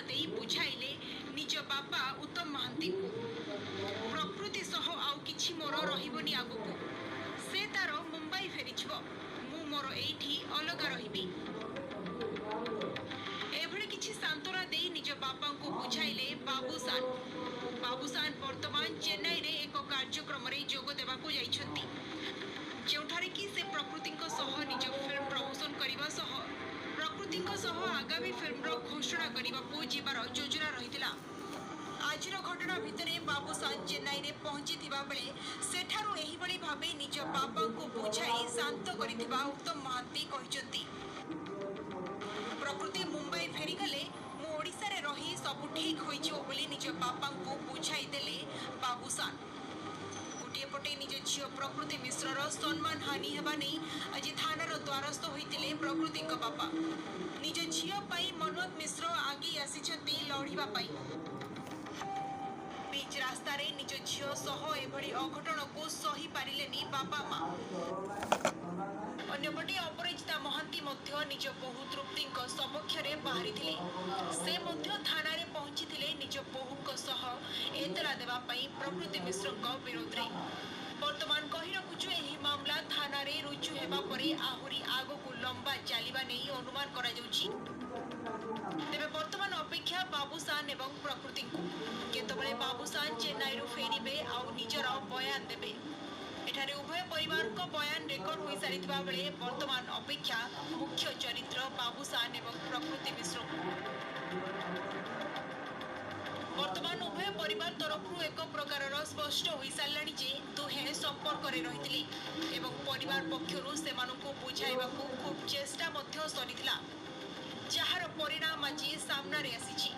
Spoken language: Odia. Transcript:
ଦେଇ ବୁଝାଇଲେ ନିଜ ବାପା ଉତ୍ତମ ମହାନ୍ତିଙ୍କୁ। ପ୍ରକୃତି ସହ ଆଉ କିଛି ମୋର ରହିବନି ଆଗକୁ, ସେ ତାର ମୁମ୍ବାଇ ଫେରିଯିବ, ମୁଁ ମୋର ଏଇଠି ଅଲଗା ରହିବି। ଏଭଳି କିଛି ସାନ୍ତ୍ୱନା ଦେଇ ନିଜ ବାପାଙ୍କୁ ବୁଝାଇଲେ ବାବୁସାନ। ବାବୁସାନ ବର୍ତ୍ତମାନ ଚେନ୍ନାଇରେ ଏକ କାର୍ଯ୍ୟକ୍ରମରେ ଯୋଗ ଦେବାକୁ ଯାଇଛନ୍ତି, ଯେଉଁଠାରେ କି ସେ ପ୍ରକୃତିଙ୍କ ସହ ନିଜ ଫିଲ୍ମ ପ୍ରମୋସନ କରିବା ସହ ପ୍ରକୃତିଙ୍କ ସହ ଆଗାମୀ ଫିଲ୍ମର ଘୋଷଣା କରିବାକୁ ଯିବାର ଯୋଜନା ରହିଥିଲା। ଆଜିର ଘଟଣା ଭିତରେ ବାବୁସାନ ଚେନ୍ନାଇରେ ପହଞ୍ଚିଥିବା ବେଳେ ସେଠାରୁ ଏହିଭଳି ଭାବେ ନିଜ ବାପାଙ୍କୁ ବୁଝାଇ ଶାନ୍ତ କରିଥିବା ଉତ୍ତମ ମହାନ୍ତି କହିଛନ୍ତି। ପ୍ରକୃତି ମୁମ୍ବାଇ ଫେରିଗଲେ ମୁଁ ଓଡ଼ିଶାରେ ରହି ସବୁ ଠିକ୍ ହୋଇଯିବ ବୋଲି ନିଜ ବାପାଙ୍କୁ ବୁଝାଇ ଦେଲେ ବାବୁସାନ। ଗୋଟିଏ ପଟେ ନିଜ ଝିଅ ପ୍ରକୃତି ମିଶ୍ରର ସମ୍ମାନ ହାନି ହେବା ନେଇ ଆଜି ଥାନାର ଦ୍ୱାରସ୍ଥ ହୋଇଥିଲେ ପ୍ରକୃତିଙ୍କ ବାପା। ନିଜ ଝିଅ ପାଇଁ ମନ୍ମଥ ମିଶ୍ର ଆଗେଇ ଆସିଛନ୍ତି ଲଢ଼ିବା ପାଇଁ। ପିଚ୍ ରାସ୍ତାରେ ନିଜ ଝିଅ ସହ ଏଭଳି ଅଘଟଣକୁ ସହି ପାରିଲେନି ବାପା ମା। ଅନ୍ୟପଟେ ଅପରାଜିତା ମହାନ୍ତି ମଧ୍ୟ ନିଜ ବୋହୂ ତୃପ୍ତିଙ୍କ ସପକ୍ଷରେ ବାହାରିଥିଲେ। ସେ ମଧ୍ୟ ଥାନାରେ ପହଞ୍ଚିଥିଲେ ନିଜ ବୋହୂଙ୍କ ସହ ଏତଲା ଦେବା ପାଇଁ ପ୍ରକୃତି ମିଶ୍ରଙ୍କ ବିରୋଧରେ। ବର୍ତ୍ତମାନ କହି ରଖୁଛୁ, ଏହି ମାମଲା ଥାନାରେ ରୁଜୁ ହେବା ପରେ ଆହୁରି ଆଗକୁ ଲମ୍ବା ଚାଲିବା ନେଇ ଅନୁମାନ କରାଯାଉଛି। ତେବେ ବର୍ତ୍ତମାନ ଅପେକ୍ଷା ବାବୁସାନ ଏବଂ ପ୍ରକୃତିଙ୍କୁ, କେତେବେଳେ ବାବୁସାନ ଚେନ୍ନାଇରୁ ଫେରିବେ ଆଉ ନିଜର ବୟାନ ଦେବେ। ଏଠାରେ ଉଭୟ ପରିବାରଙ୍କ ବୟାନ ରେକର୍ଡ ହୋଇସାରିଥିବା ବେଳେ ବର୍ତ୍ତମାନ ଅପେକ୍ଷା ମୁଖ୍ୟ ଚରିତ୍ର ବାବୁସାନ ଏବଂ ପ୍ରକୃତି ମିଶ୍ରଙ୍କୁ। ବର୍ତ୍ତମାନ ଉଭୟ ପରିବାର ତରଫରୁ ଏକ ପ୍ରକାରର ସ୍ପଷ୍ଟ ହୋଇସାରିଲାଣି ଯେ ଦୁହେଁ ସମ୍ପର୍କରେ ରହିଥିଲେ ଏବଂ ପରିବାର ପକ୍ଷରୁ ସେମାନଙ୍କୁ ବୁଝାଇବାକୁ ଖୁବ୍ ଚେଷ୍ଟା ମଧ୍ୟ ସରିଥିଲା, ଯାହାର ପରିଣାମ ଆଜି ସାମ୍ନାରେ ଆସିଛି।